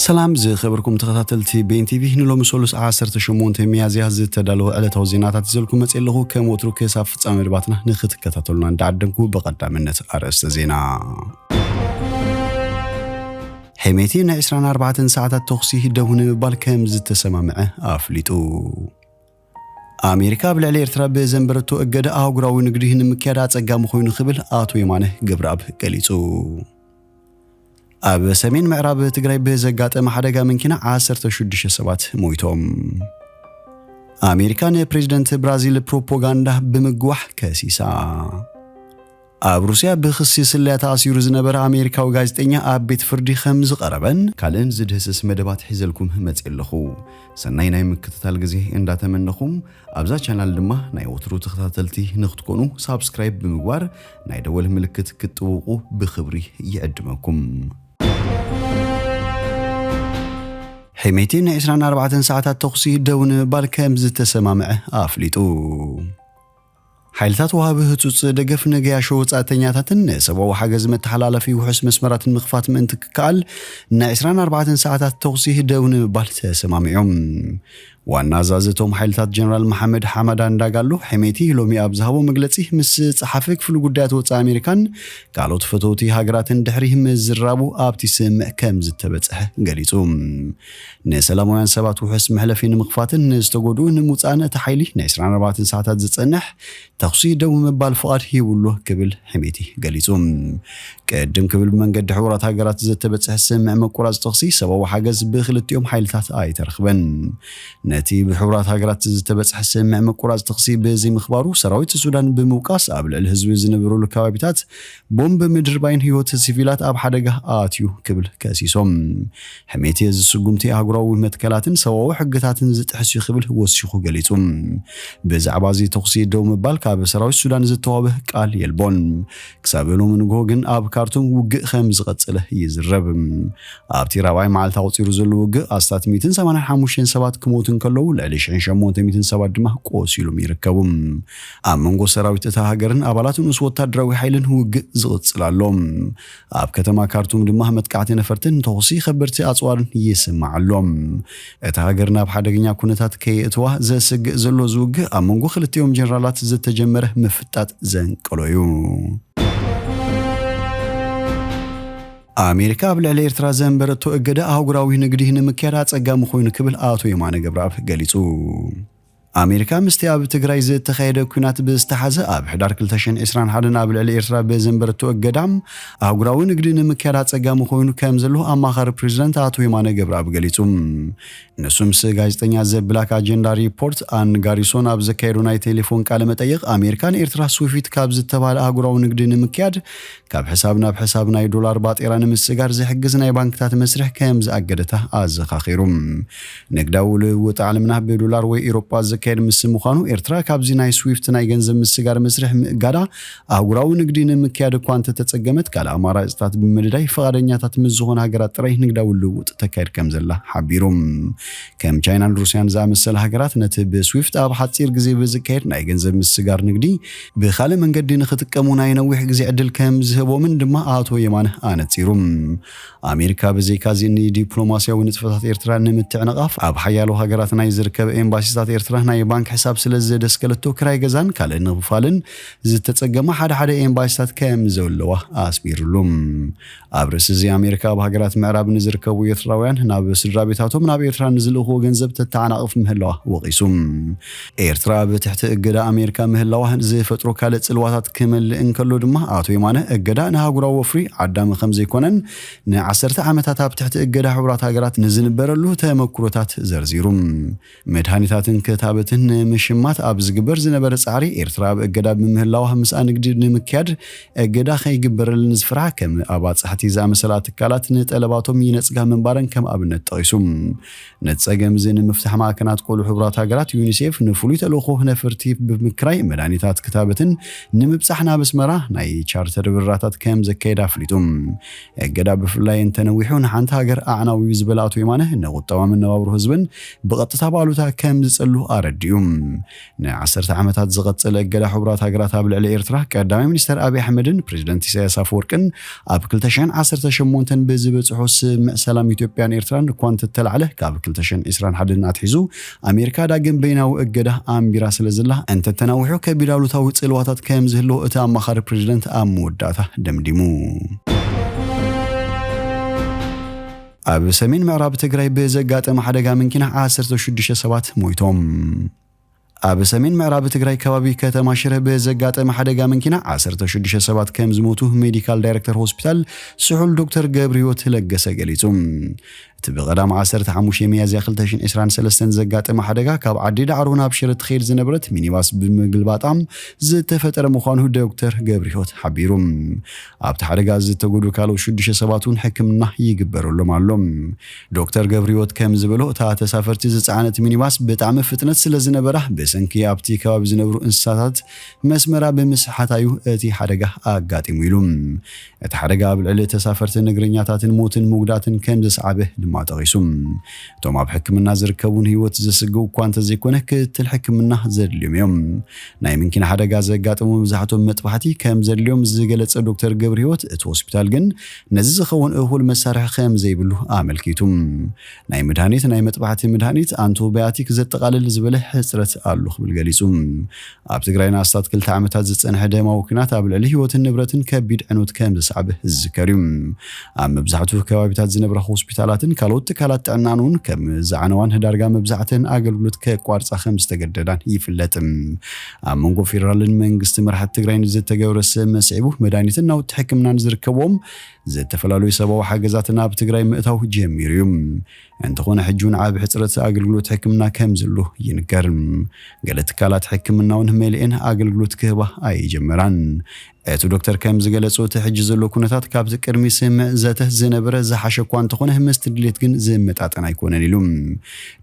ሰላም ዝኸበርኩም ተኸታተልቲ ቤን ቲቪ፣ ንሎሚ ሰሉስ ዓሰርተ ሸሞንተ ሚያዝያ ዝተዳለወ ዕለታዊ ዜናታት ይዘልኩም መፅእ ኣለኹ። ከም ወትሩ ክሳብ ፍጻሜ መደባትና ንክትከታተሉና እንዳዓደምኩ ብቐዳምነት ኣርእስተ ዜና። ሄሜቲ ናይ ዕስራን ኣርባዕተን ሰዓታት ተኹሲ ደው ንምባል ከም ዝተሰማምዐ ኣፍሊጡ። ኣሜሪካ ኣብ ልዕሊ ኤርትራ ብዘንበረቶ እገዳ ኣህጉራዊ ንግዲ ንምክያድ ኣጸጋሚ ኮይኑ ክብል ኣቶ የማነ ገብረኣብ ገሊጹ። ኣብ ሰሜን ምዕራብ ትግራይ ብዘጋጠመ ሓደጋ መንኪና ዓሰርተ ሽዱሽተ ሰባት ሞይቶም። ኣሜሪካ ንፕሬዝደንት ብራዚል ፕሮፓጋንዳ ብምግዋሕ ከሲሳ። ኣብ ሩስያ ብኽሲ ስለያ ተኣሲሩ ዝነበረ ኣሜሪካዊ ጋዜጠኛ ኣብ ቤት ፍርዲ ከም ዝቐረበን ካልእን ዝድህስስ መደባት ሒዘልኩም መጽእ ኣለኹ። ሰናይ ናይ ምክትታል ግዜ እንዳተመነኹም፣ ኣብዛ ቻናል ድማ ናይ ወትሩ ተኸታተልቲ ንክትኮኑ ሳብስክራይብ ብምግባር ናይ ደወል ምልክት ክትጥውቑ ብኽብሪ ይዕድመኩም። ሄሜቲ ናይ ዕስራን ኣርባዕተን ሰዓታት ተኹሲ ደው ንምባል ከም ዝተሰማምዐ ኣፍሊጡ። ሓይልታት ወሃቢ ህጹጽ ደገፍ ንገያሾ ወጻእተኛታትን ንሰብኣዊ ሓገዝ መተሓላለፊ ውሑስ መስመራትን ምኽፋት ምእንቲ ክከኣል፣ ናይ ዕስራን ኣርባዕተን ሰዓታት ተኹሲ ደው ንምባል ተሰማሚዖም። ዋና ኣዛዚ እቶም ሓይልታት ጀነራል መሓመድ ሓማዳን ዳጋሎ ሄሜቲ ሎሚ ኣብ ዝሃቦ መግለጺ፣ ምስ ጸሓፊ ክፍሊ ጉዳያት ወጻኢ ኣሜሪካን ካልኦት ፈተውቲ ሃገራትን ድሕሪ ምዝራቡ ኣብቲ ስምምዕ ከም ዝተበጽሐ ገሊጹ። ንሰላማውያን ሰባት ውሑስ መሕለፊ ንምኽፋትን ንዝተጎድኡ ንምውጻእን እቲ ሓይሊ ናይ ዕስራን ኣርባዕተን ሰዓታት ዝጸንሕ ተኹሲ ደው ምባል ፍቓድ ሂቡ ኣሎ ክብል ሄሜቲ ገሊጹ። ቅድም ክብል ብመንገዲ ሕቡራት ሃገራት ዝተበጽሐ ስምምዕ ምቁራጽ ተኹሲ ሰብኣዊ ሓገዝ ብክልቲኦም ሓይልታት ኣይተረኽበን። ነቲ ብሕቡራት ሃገራት ዝተበጽሐ ስምምዕ ምቁራጽ ተኹሲ ብዘይምኽባሩ ሰራዊት ሱዳን ብምውቃስ ኣብ ልዕሊ ህዝቢ ዝነበረሉ ከባቢታት ቦምብ ምድርባይን ህይወት ሲቪላት ኣብ ሓደጋ ኣትዩ ክብል ከሲሶም። ሄሜቲ እዚ ስጉምቲ ኣህጉራዊ መትከላትን ሰብኣዊ ሕግታትን ዝጥሕስ እዩ ክብል ወሲኹ ገሊጹ። ብዛዕባ እዚ ተኹሲ ደው ምባል ካብ ሰራዊት ሱዳን ዝተዋህበ ቃል የልቦን። ክሳብ ሎሚ ንግሆ ግን ኣብ ካርቱም ውግእ ከም ዝቐጸለ ይዝረብ። ኣብቲ ራብዓይ መዓልቲ ኣቑጺሩ ዘሎ ውግእ ኣስታት ሚእትን ሰማንያን ሓሙሽተን ሰባት ክሞቱ እንከለዉ፣ ልዕሊ ሽሕን ሸሞንተ ሚእትን ሰባት ድማ ቆሲሎም ይርከቡ። ኣብ መንጎ ሰራዊት እታ ሃገርን ኣባላት ንኡስ ወታደራዊ ሓይልን ውግእ ዝቕጽል ኣሎ። ኣብ ከተማ ካርቱም ድማ መጥቃዕቲ ነፈርትን ተኹሲ ከበድቲ ኣጽዋርን ይስማዕ ኣሎ። እታ ሃገር ናብ ሓደገኛ ኩነታት ከየእትዋ ዘስግእ ዘሎ ዝውግእ ኣብ መንጎ ክልቲኦም ጀነራላት ዝተጀመረ ምፍጣጥ ዘንቀሎ እዩ። ኣሜሪካ ኣብ ልዕሊ ኤርትራ ዘንበረቶ እገዳ ኣህጉራዊ ንግዲ ንምክያድ ኣጸጋሚ ኮይኑ ክብል ኣቶ የማነ ገብረኣብ ገሊጹ። ኣሜሪካ ምስቲ ኣብ ትግራይ ዝተኻየደ ኲናት ብዝተሓዘ ኣብ ሕዳር ክልተ ሽሕን ዕስራን ሓደን ኣብ ልዕሊ ኤርትራ ብዘንበረቶ እገዳ ኣህጉራዊ ንግዲ ንምክያድ ኣጸጋሚ ኮይኑ ከም ዘሎ ኣማኻሪ ፕሬዝደንት ኣቶ የማነ ገብረኣብ ገሊጹ። ንሱ ምስ ጋዜጠኛ ዘ ብላክ ኣጀንዳ ሪፖርት ኣን ጋሪሶን ኣብ ዘካየዶ ናይ ቴሌፎን ቃለ መጠይቕ፣ ኣሜሪካ ንኤርትራ ስዊፍት ካብ ዝተባህለ ኣህጉራዊ ንግዲ ንምክያድ ካብ ሕሳብ ናብ ሕሳብ ናይ ዶላር ባጤራ ንምስጋር ዝሕግዝ ናይ ባንክታት መስርሕ ከም ዝኣገደታ ኣዘኻኺሩ። ንግዳዊ ልውውጥ ዓለምና ብዶላር ወይ ኤሮጳ ዝካየድ ምስ ምዃኑ፣ ኤርትራ ካብዚ ናይ ስዊፍት ናይ ገንዘብ ምስጋር መስርሕ ምእጋዳ ኣህጉራዊ ንግዲ ንምክያድ እኳ እንተተጸገመት፣ ካልእ ኣማራጺታት ብምንዳይ ፍቓደኛታት ምስ ዝኾና ሃገራት ጥራይ ንግዳዊ ልውውጥ ተካይድ ከም ዘላ ሓቢሩ። ከም ቻይናን ሩስያን ዝኣመሰላ ሃገራት ነቲ ብስዊፍት ኣብ ሓጺር ግዜ ብዝካየድ ናይ ገንዘብ ምስጋር ንግዲ ብኻልእ መንገዲ ንኽጥቀሙ ናይ ነዊሕ ግዜ ዕድል ከም ዝህቦምን ድማ ኣቶ የማነ ኣነጺሩ። ኣሜሪካ ብዘይካዚ ንዲፕሎማስያዊ ንጥፈታት ኤርትራ ንምትዕንቓፍ ኣብ ሓያሎ ሃገራት ናይ ዝርከበ ኤምባሲታት ኤርትራ ናይ ባንክ ሕሳብ ስለ ዘደስከለቶ ክራይ ገዛን ካልእ ንምኽፋልን ዝተጸገማ ሓደ ሓደ ኤምባሲታት ከም ዘለዋ ኣስሚሩሉ። ኣብ ርእሲ እዚ ኣሜሪካ ኣብ ሃገራት ምዕራብ ንዝርከቡ ኤርትራውያን ናብ ስድራ ቤታቶም ናብ ኤርትራ ንዝልእኽዎ ገንዘብ ተተዓናቕፍ ምህላዋ ወቒሱ። ኤርትራ ኣብ ትሕቲ እገዳ ኣሜሪካ ምህላዋ ዝፈጥሮ ካልእ ጽልዋታት ክመልእ እንከሎ ድማ ኣቶ የማነ እገዳ ንኣህጉራዊ ወፍሪ ዓዳሚ ከም ዘይኮነን ንዓሰርተ ዓመታት ኣብ ትሕቲ እገዳ ሕቡራት ሃገራት ንዝንበረሉ ተመኩሮታት ዘርዚሩ። መድሃኒታትን ክታበትን ንምሽማት ኣብ ዝግበር ዝነበረ ጻዕሪ ኤርትራ ኣብ እገዳ ብምህላዋ ምስኣ ንግዲ ንምክያድ እገዳ ከይግበረለን ዝፍርሓ ከም ኣባጻሕቲ ዝኣመሰላ ትካላት ንጠለባቶም ይነጽጋ ምንባረን ከም ኣብነት ጠቒሱ። ነቲ ጸገም እዚ ንምፍታሕ ማዕከናት ቆልዑ ሕቡራት ሃገራት ዩኒሴፍ ንፍሉይ ተልእኾ ነፈርቲ ብምክራይ መድሃኒታት ክታበትን ንምብጻሕ ናብ ኣስመራ ናይ ቻርተር በረራታት ከም ዘካየድ ኣፍሊጡ። እገዳ ብፍላይ እንተነዊሑ ንሓንቲ ሃገር ኣዕናዊ እዩ ዝበለ ኣቶ የማነ ንቁጠባ መነባብሮ ህዝብን ብቐጥታ ብኣሉታ ከም ዝጸሉ ኣረ ኣረዲኡ። ንዓሰርተ ዓመታት ዝቐጸለ እገዳ ሕቡራት ሃገራት ኣብ ልዕሊ ኤርትራ፣ ቀዳማይ ሚኒስተር ኣብይ ኣሕመድን ፕሬዚደንት ኢሳያስ ኣፈወርቅን ኣብ ክልተ ሽሕን ዓሰርተ ሸሞንተን ብዝበጽሖ ስምምዕ ሰላም ኢትዮጵያን ኤርትራን እኳ እንተተላዕለ፣ ካብ ክልተ ሽሕን ዕስራን ሓደን ኣትሒዙ ኣሜሪካ ዳግም በይናዊ እገዳ ኣንቢራ ስለ ዘላ፣ እንተተናዊሑ ከቢድ ኣሉታዊ ጽልዋታት ከም ዝህልዎ እቲ ኣማኻሪ ፕሬዚደንት ኣብ መወዳእታ ደምዲሙ። ኣብ ሰሜን ምዕራብ ትግራይ ብዘጋጠመ ሓደጋ መኪና ዓሰርተ ሽዱሽተ ሰባት ሞይቶም። ኣብ ሰሜን ምዕራብ ትግራይ ከባቢ ከተማ ሽረ ብዘጋጠመ ሓደጋ መኪና ዓሰርተ ሽዱሽተ ሰባት ከም ዝሞቱ ሜዲካል ዳይሬክተር ሆስፒታል ስሑል ዶክተር ገብረህይወት ለገሰ ገሊጹ። እቲ ብቐዳም ዓሰርተ ሓሙሽተ ሚያዝያ ክልተ ሽሕን ዕስራን ሰለስተን ዘጋጠመ ሓደጋ ካብ ዓዲ ዳዕሮ ናብ ሽረ ትኸይድ ዝነበረት ሚኒባስ ብምግልባጣ ዝተፈጠረ ምዃኑ ዶክተር ገብረህይወት ሓቢሩ። ኣብቲ ሓደጋ ዝተጎዱ ካልኦት ሽዱሽተ ሰባት እውን ሕክምና ይግበረሎም ኣሎ። ዶክተር ገብረህይወት ከም ዝበሎ፣ እታ ተሳፈርቲ ዝጸዓነት ሚኒባስ ብጣዕሚ ፍጥነት ስለ ዝነበራ፣ ብሰንኪ ኣብቲ ከባቢ ዝነብሩ እንስሳታት መስመራ ብምስሓታ እዩ እቲ ሓደጋ ኣጋጢሙ ኢሉ። እቲ ሓደጋ ኣብ ልዕሊ ተሳፈርትን እግረኛታትን ሞትን ምጉዳትን ከም ዘስዓበ ድማ ጠቒሱ። እቶም ኣብ ሕክምና ዝርከቡ ንህይወት ዘስግኡ እኳ እንተዘይኮነ፣ ክትትል ሕክምና ዘድልዮም እዮም። ናይ መኪና ሓደጋ ዘጋጠሙ መብዛሕትኦም መጥባሕቲ ከም ዘድልዮም ዝገለጸ ዶክተር ገብረህይወት፣ እቲ ሆስፒታል ግን ነዚ ዝኸውን እኹል መሳርሒ ከም ዘይብሉ ኣመልኪቱ። ናይ መድሃኒት፣ ናይ መጥባሕቲ መድሃኒት፣ ኣንቲባዮቲክ ዘጠቓልል ዝበለ ሕጽረት ኣሎ ክብል ገሊጹ። ኣብ ትግራይ ንኣስታት ክልተ ዓመታት ዝጸንሐ ደማዊ ኲናት ኣብ ልዕሊ ህይወትን ንብረትን ከቢድ ዕንወት ከም ዘስዓበ ዝዝከር እዩ። ኣብ መብዛሕትኡ ከባቢታት ዝነብራ ሆስፒታላትን ካልኦት ትካላት ጥዕናን እውን ከም ዝዓነዋን ዳርጋ መብዛሕትአን ኣገልግሎት ከቋርጻ ከም ዝተገደዳን ይፍለጥ። ኣብ መንጎ ፌደራልን መንግስቲ መራሕቲ ትግራይን ዝተገብረ ስምምዕ ስዒቡ፣ መድሃኒትን ናውቲ ሕክምናን ዝርከብዎም ዝተፈላለዩ ሰብኣዊ ሓገዛት ናብ ትግራይ ምእታው ጀሚሩ እዩ። እንተኾነ፣ ሕጂ እውን ዓቢ ሕጽረት ኣገልግሎት ሕክምና ከም ዘሎ ይንገር። ገለ ትካላት ሕክምና እውን መሊኤን ኣገልግሎት ክህባ ኣይጀመራን። እቲ ዶክተር ከም ዝገለጾ፣ እቲ ሕጂ ዘሎ ኩነታት ካብቲ ቅድሚ ስምምዕ ዘተ ዝነበረ ዝሓሸ እኳ እንተኾነ፣ ምስቲ ድሌት ግን ዝመጣጠን ኣይኮነን ኢሉ።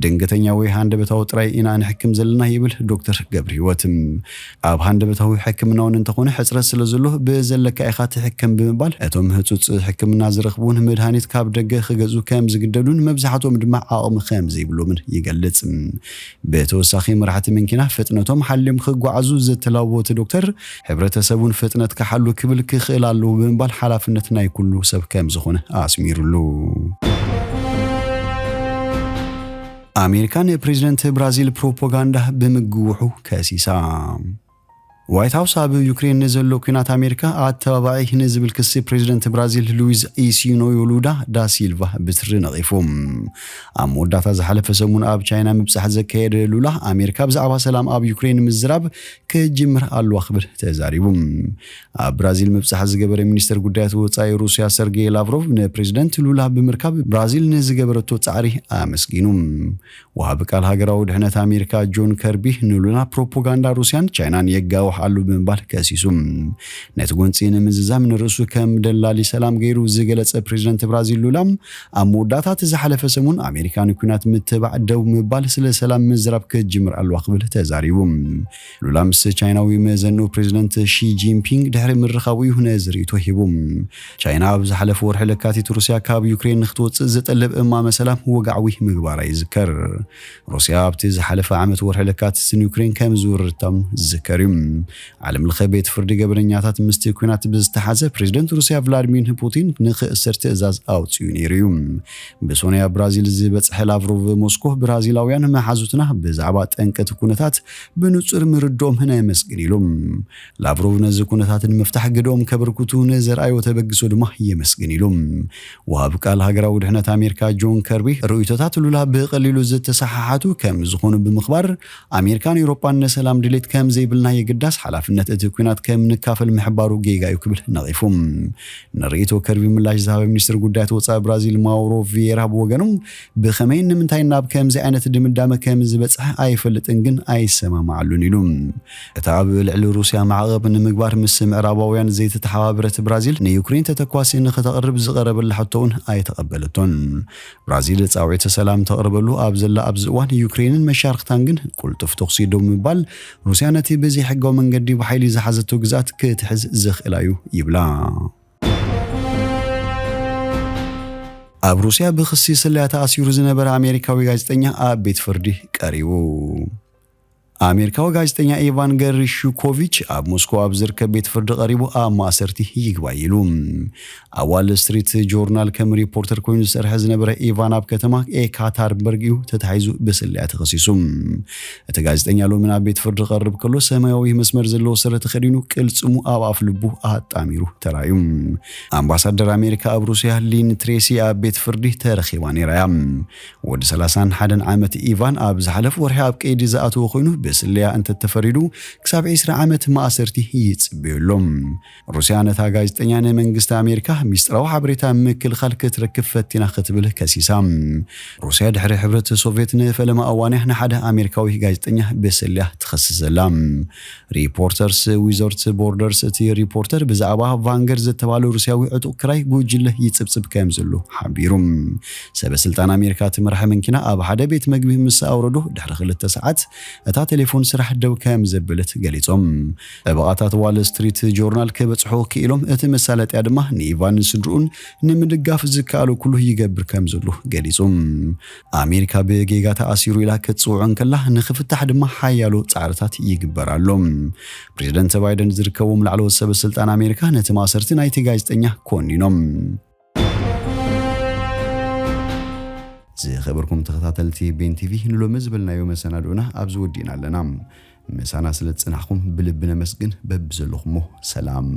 ድንገተኛ ወይ ሃንደበታዊ ጥራይ ኢና ንሕክም ዘለና ይብል ዶክተር ገብረህይወት። ኣብ ሃንደበታዊ ሕክምና እውን እንተኾነ ሕጽረት ስለ ዘሎ፣ ብዘለካ ኢኻ ትሕከም ብምባል፣ እቶም ህጹጽ ሕክምና ዝረኽቡ እውን መድሃኒት ካብ ደገ ክገዝኡ ከም ዝግደዱን መብዛሕትኦም ድማ ዓቕሚ ከም ዘይብሎምን ይገልጽ። ብተወሳኺ፣ መራሕቲ መኪና ፍጥነቶም ሓልዮም ክጓዓዙ ዝተላበወ እቲ ዶክተር፣ ሕብረተሰቡን ፍጥነት ክሓሉ ክብል ክኽእል ኣለዎ ብምባል፣ ሓላፍነት ናይ ኩሉ ሰብ ከም ዝኾነ ኣስሚሩሉ። ኣሜሪካ ንፕሬዚደንት ብራዚል ፕሮፓጋንዳ ብምግውሑ ከሲሳ። ዋይት ሃውስ ኣብ ዩክሬን ንዘሎ ኲናት ኣሜሪካ ኣተባባዒ ንዝብል ክሲ ፕሬዚደንት ብራዚል ሉዊዝ ኢሲኖዮ ሉዳ ዳ ሲልቫ ብትሪ ነቒፉ። ኣብ መወዳእታ ዝሓለፈ ሰሙን ኣብ ቻይና ምብጻሕ ዘካየደ ሉላ፣ ኣሜሪካ ብዛዕባ ሰላም ኣብ ዩክሬን ምዝራብ ክጅምር ኣለዋ ክብል ተዛሪቡ። ኣብ ብራዚል ምብጻሕ ዝገበረ ሚኒስተር ጉዳያት ወጻኢ ሩስያ ሰርጌይ ላቭሮቭ፣ ንፕሬዚደንት ሉላ ብምርካብ ብራዚል ንዝገበረቶ ጻዕሪ ኣመስጊኑ። ወሃቢ ቃል ሃገራዊ ድሕነት ኣሜሪካ ጆን ከርቢ ንሉላ ፕሮፓጋንዳ ሩስያን ቻይናን የጋውሕ ኣሉ ብምባል ከሲሱ። ነቲ ጎንጺ ንምዝዛም ንርእሱ ከም ደላሊ ሰላም ገይሩ ዝገለጸ ፕሬዚደንት ብራዚል ሉላ፣ ኣብ መወዳእታ እቲ ዝሓለፈ ሰሙን ኣሜሪካ ንኲናት ምትባዕ ደው ምባል ስለ ሰላም ምዝራብ ክትጅምር ኣለዋ ክብል ተዛሪቡ። ሉላ ምስ ቻይናዊ መዘንኡ ፕሬዚደንት ሺ ጂንፒንግ ድሕሪ ምርኻቡ እዩ ነዚ ርእይቶ ሂቡ። ቻይና ኣብ ዝሓለፈ ወርሒ ለካቲት ሩስያ ካብ ዩክሬን ንክትወጽእ ዝጠልብ እማመ ሰላም ወግዓዊ ምግባራ ይዝከር። ሩስያ ኣብቲ ዝሓለፈ ዓመት ወርሒ ለካቲት ንዩክሬን ከም ዝወረረታ ዝዝከር እዩ። ዓለም ለኸ ቤት ፍርዲ ገበነኛታት ምስቲ ኲናት ብዝተሓዘ ፕሬዚደንት ሩስያ ቭላድሚር ፑቲን ንክእሰር ትእዛዝ ኣውጺኡ ነይሩ እዩ። ብሶንያ ብራዚል ዝበጽሐ ላቭሮቭ፣ ሞስኮ ብራዚላውያን መሓዙትና ብዛዕባ ጠንቂ እቲ ኩነታት ብንጹር ምርድኦም ነመስግን ኢሉ። ላቭሮቭ ነዚ ኩነታት ንምፍታሕ ግደኦም ከበርክቱ ንዘርኣዮ ተበግሶ ድማ የመስግን ኢሉ። ወሃቢ ቃል ሃገራዊ ድሕነት ኣሜሪካ ጆን ከርቢ፣ ርእይቶታት ሉላ ብቐሊሉ ዝተሰሓሓቱ ከም ዝኾኑ ብምኽባር፣ ኣሜሪካን ኤውሮጳን ንሰላም ድሌት ከም ዘይብልና የግዳስ፣ ሓላፍነት እቲ ኲናት ከም ንካፈል ምሕባሩ ጌጋ እዩ ክብል ነቒፉ። ንርእይቶ ከርቢ ምላሽ ዝሃበ ሚኒስትር ጉዳያት ወጻኢ ብራዚል ማውሮ ቪየራ ብወገኑ፣ ብኸመይን ንምንታይን ናብ ከምዚ ዓይነት ድምዳመ ከም ዝበጽሐ ኣይፈልጥን፣ ግን ኣይሰማማዓሉን ኢሉ። እታ ኣብ ልዕሊ ሩስያ ማዕቐብ ንምግባር ምስ ምዕራባውያን ዘይተተሓባበረት ብራዚል፣ ንዩክሬን ተተኳሲ ንኽተቕርብ ዝቐረበላ ሕቶ እውን ኣይተቐበለቶን። ብራዚል ጻውዒት ሰላም ተቕርበሉ ኣብ ዘላ ኣብዚ እዋን፣ ዩክሬንን መሻርኽታን ግን ቁልጡፍ ተኹሲ ደው ምባል፣ ሩስያ ነቲ ብዘይሕጋዊ መንገዲ ብሓይሊ ዝሓዘቶ ግዝኣት ክትሕዝ ዘኽእላ እዩ ይብላ። ኣብ ሩስያ ብኽሲ ስለያ ተኣሲሩ ዝነበረ ኣሜሪካዊ ጋዜጠኛ ኣብ ቤት ፍርዲ ቀሪቡ። ኣሜሪካዊ ጋዜጠኛ ኢቫን ገርሽኮቪች ኣብ ሞስኮ ኣብ ዝርከብ ቤት ፍርዲ ቀሪቡ ኣብ ማእሰርቲ ይግባይ ኢሉ። ኣብ ዋል ስትሪት ጆርናል ከም ሪፖርተር ኮይኑ ዝሰርሐ ዝነበረ ኢቫን ኣብ ከተማ ኤካታርንበርግ እዩ ተታሒዙ ብስለያ ተኸሲሱ። እቲ ጋዜጠኛ ሎሚ ናብ ቤት ፍርዲ ክቐርብ ከሎ ሰማያዊ መስመር ዘለዎ ስረ ተኸዲኑ ቅልጽሙ ኣብ ኣፍ ልቡ ኣጣሚሩ ተራእዩ። ኣምባሳደር ኣሜሪካ ኣብ ሩስያ ሊን ትሬሲ ኣብ ቤት ፍርዲ ተረኺባ ነይራ እያ። ወዲ ሰላሳን ሓደን ዓመት ኢቫን ኣብ ዝሓለፈ ወርሒ ኣብ ቀይዲ ዝኣተወ ኮይኑ ብስለያ እንተተፈሪዱ ክሳብ ዕስራ ዓመት ማእሰርቲ ይጽበየሎም። ሩስያ ነታ ጋዜጠኛ ንመንግስቲ ኣሜሪካ ሚስጥራዊ ሓበሬታ ምክልኻል ክትረክብ ፈቲና ክትብል ከሲሳ። ሩስያ ድሕሪ ሕብረት ሶቪየት ንፈለማ እዋንያ ንሓደ ኣሜሪካዊ ጋዜጠኛ ብስለያ ትኸስስ ዘላ። ሪፖርተርስ ዊዘውት ቦርደርስ እቲ ሪፖርተር ብዛዕባ ቫንገር ዝተባለ ሩስያዊ ዕጡቕ ክራይ ጉጅለ ይጽብጽብ ከም ዘሎ ሓቢሩ። ሰበ ስልጣን ኣሜሪካ ትመርሐ መንኪና ኣብ ሓደ ቤት መግቢ ምስ ኣውረዶ ድሕሪ ክልተ ሰዓት እታ ቴሌፎን ስራሕ ደው ከም ዘበለት ገሊጾም። ጠበቓታት ዋል ስትሪት ጆርናል ክበጽሑ ክኢሎም እቲ መሳለጥያ ድማ ንኢቫን ስድርኡን ንምድጋፍ ዝከኣሉ ኩሉ ይገብር ከም ዘሎ ገሊጹ። ኣሜሪካ ብጌጋ ተኣሲሩ ኢላ ክትጽውዖ እንከላ ንክፍታሕ ድማ ሓያሎ ጻዕርታት ይግበር ኣሎ። ፕሬዚደንት ባይደን ዝርከቦም ላዕለዎት ሰበ ስልጣን ኣሜሪካ ነቲ ማእሰርቲ ናይቲ ጋዜጠኛ ኮኒኖም። ዝኸበርኩም ተኸታተልቲ ቤን ቲቪ ንሎሚ ዝበልናዮ መሰናድኡና ኣብዚ ወዲእና ኣለና። ምሳና ስለ ዝጽናሕኩም ብልቢ ነመስግን። በብዘለኹሞ ሰላም።